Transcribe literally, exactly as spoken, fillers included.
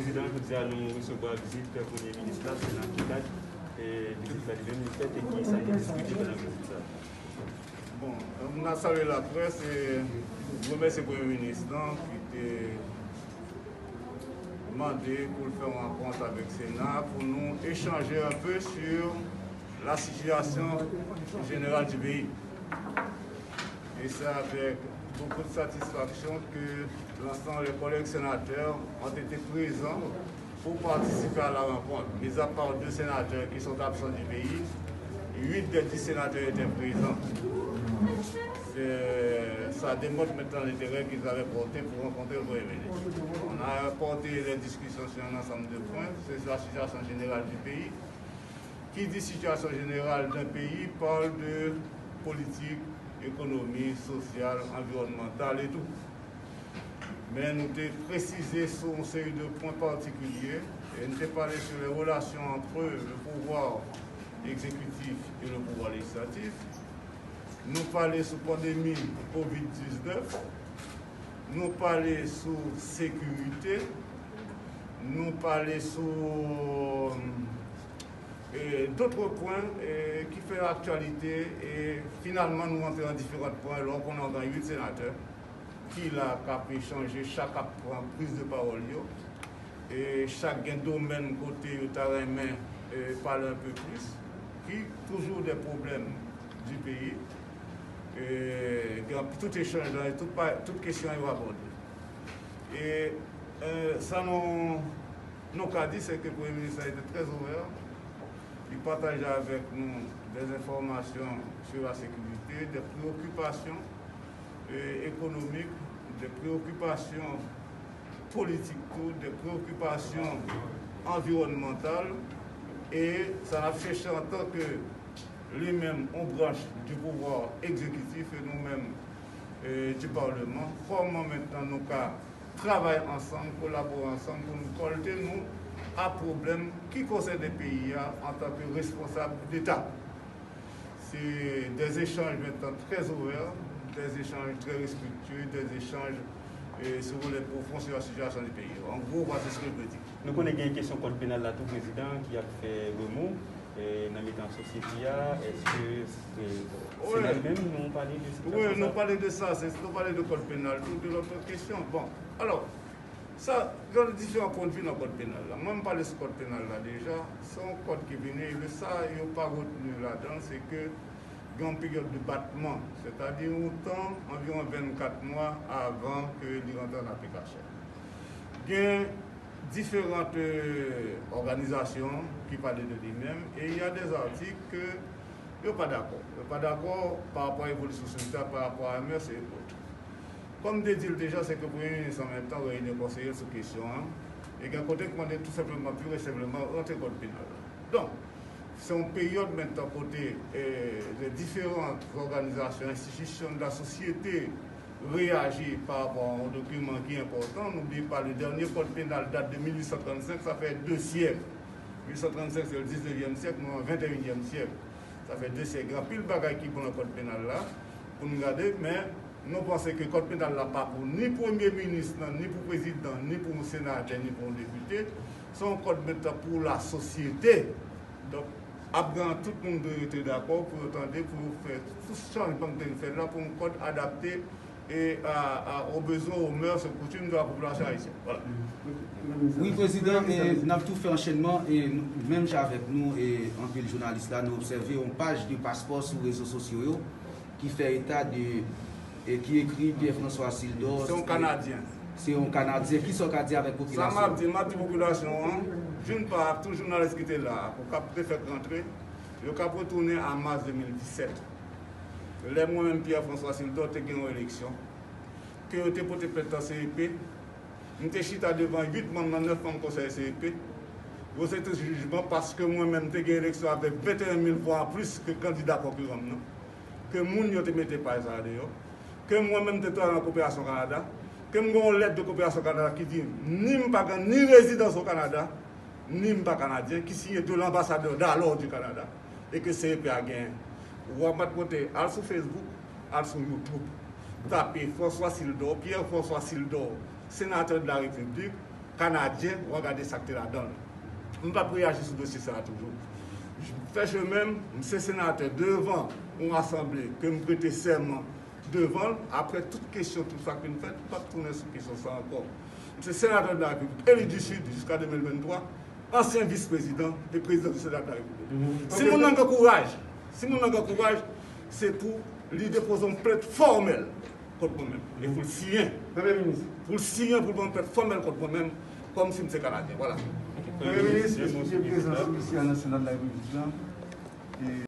Prezidan, jodi a nou resevwa vizit Premye Minis la, se nan ki kad, e, vizit la li menm li fèt e ki sa ki diskite pandan vizit la? Bon, m ap salye laprès e m remèsye Premye Minis lan ki te mande pou l fè yon rankont avèk Sena pou nou echanje un peu sur la situation générale du pays. Et c'est avec beaucoup de satisfaction que l'ensemble des collègues sénateurs ont été présents pour participer à la rencontre. Mis à part deux sénateurs qui sont absents du pays, huit des dix sénateurs étaient présents. C'est- Ça démontre maintenant l'intérêt qu'ils avaient porté pour rencontrer le Premier ministre. On a porté les discussions sur un ensemble de points, c'est la situation générale du pays. Qui dit situation générale d'un pays parle de politique, économie, sociale, environnementale et tout. Men nou te presize sou yon seri de pwen patikilye e nou te pale sou les relations entre le pouvoir exécutif et le pouvoir législatif. Nou pale sou pandemi kovid diznèf, nou pale sou sekirite, nou pale sou e, d'autres points e, ki fè aktyalite e finalman nou rantre nan diferan pwen lè w konnen w gen uit senatè ki la k ap echanje, chak ap pran priz de pawòl yo e chak gen domèn kote yo ta renmen e, pale un peu plus, ki toujou de pwoblèm du pays. E, gen tout echanj la, tout, pa- tout kesyon yo abòde. E e, sa nou, nou ka di, se ke Premye Minis la ete trè ouvè. Li pataje avèk nou des informations sur la sécurité, des préoccupations e, économiques, des préoccupations politiques tou, des préoccupations environnementales. E sa n ap chèche antanke li menm yon branch du pouvoir exécutif e nou menm e, du Parlement, kòman mentnan nou ka travay ansanm, kolabore ansanm pou nou kòlte nou a pwoblèm ki konsène peyi a antanke responsab d'État. C'est des échanges maintenant très ouverts, des échanges très respectueux, des échanges, euh, si vous voulez, profonds sur la situation du pays. En gros, voici ce que je peux dire. Nou konnen gen kesyon kòd penal la tou, prezidan, ki ap fè remou e, nan mitan sosyete a. Èske se, se nan li menm nou pale de sitiyasyon sa? Wi, nou pale de sa, se, nou pale de kòd penal tou, de lòt kesyon. Bon, alò, sa, gen diferan pwennvi nan kòd penal la. Mwen, m pale sou kòd penal la deja. Se yon kòd ki vini, e sa, yo pa retni ladan, se ke gen yon peryòd de batman, sètadi yon tan anviwon vennkat mwa avan ke li rantre an aplikasyon. Gen diferan òganizasyon ki pale de li menm, e y a des articles ke yo pa dakò. Yo pa dakò pa rapò a evolisyon sosyete a, pa rapò a mœurs et autres. Kòm m te di l deja, se ke Premye Minis an menm tan reyini konseye l sou kesyon an, e gen kote k mande tou senpleman, pire senpleman, rantre kòd penal la. Donk, se yon peryòd mentnan kote e, les différentes organisations, institutions de la société reyaji pa rapò a yon dokiman ki enpòtan. N'oublie pas, le dernier code pénal date de mil uit san trannsenk, sa fè de syèk. Mil uit san trannsenk, se le diznevyèm syèk, nou an venteyinyèm syèk. Sa fè de syèk. Gen anpil bagay ki bon nan kòd penal la pou n gade, men nou panse ke kòd penal la pa pou ni premye minis nan, ni pou prezidan, ni pou yon senatè, ni pou yon depite. Se yon kòd mentnan pou lasosyete. Donk, ap gen tout moun dwe rete dakò pou yo tande, pou yo fè tout chanjman ki te fèt la pou yon kòd adapte e a, a, aux besoins, aux mœurs, aux coutumes de la population haïtienne. Voilà. Wi, prezidan, e n ap tou fè anchènman, e nou- menm jan avèk nou, e anpil jounalis la, nou obsève yon paj de paspò sou rezo sosyo yo ki fè eta de, e ki ekri Pierre François Sildor. Se yon Kanadyen. Se yon Kanadyen. Kisa w ka di avèk popilasyon? Sa m ap di, m ap di popilasyon an, d'une part, tout jounalis ki te la, ou k ap te fèk rantre, yo k ap retounen a mas de mil disèt. Lè mwen menm Pierre François Sildor te gen yon eleksyon, ke yo te pote plent nan C E P, m te chita devan uit manm nan nèf manm konsèy C E P. Yo se te jijman paske mwen menm te gen eleksyon avèk venteyen mil vwa anplis ke kandida konkiran m nan, ke moun yo te mete paj sa a deyò, ke mwen menm te travay nan Koperasyon Kanada, ke m gen yon lèt de Koperasyon Kanada ki di ni m pa gen ni rezidans o Kanada, ni m pa Kanadyen, ki siyen de l'ambassadeur d'alors du Canada, e ke C E P a genyen. Ou ap mèt monte, al sou Facebook, al sou YouTube, tape François Sildor, Pierre François Sildor, sénateur de la République, Kanadyen, w a gade sa k te ladan l. M p ap reyaji sou dosye sa a toujou. Fè je menm, m se senatè devan yon asanble ke m prete sèman devan l, apre tout kesyon, tout sa k vin fèt, m p ap tounen sou kesyon sa ankò. M se senatè de la Repiblik, eli di Sid jiska de mil venntwa, ansyen vis prezidan e prezidan di Sena de la Repiblik. Si moun nan gen kouraj, si moun nan gen kouraj, se pou li depoze yon plent fòmèl kont mwen menm. E pou l siyen. Premye minis. Pou l siyen, pou l ban yon plent fòmèl kont mwen menm, kòm si m se Kanadyen. Vwala. Premye minis, esplike prezans ou isi a nan Sena de la Repiblik la. E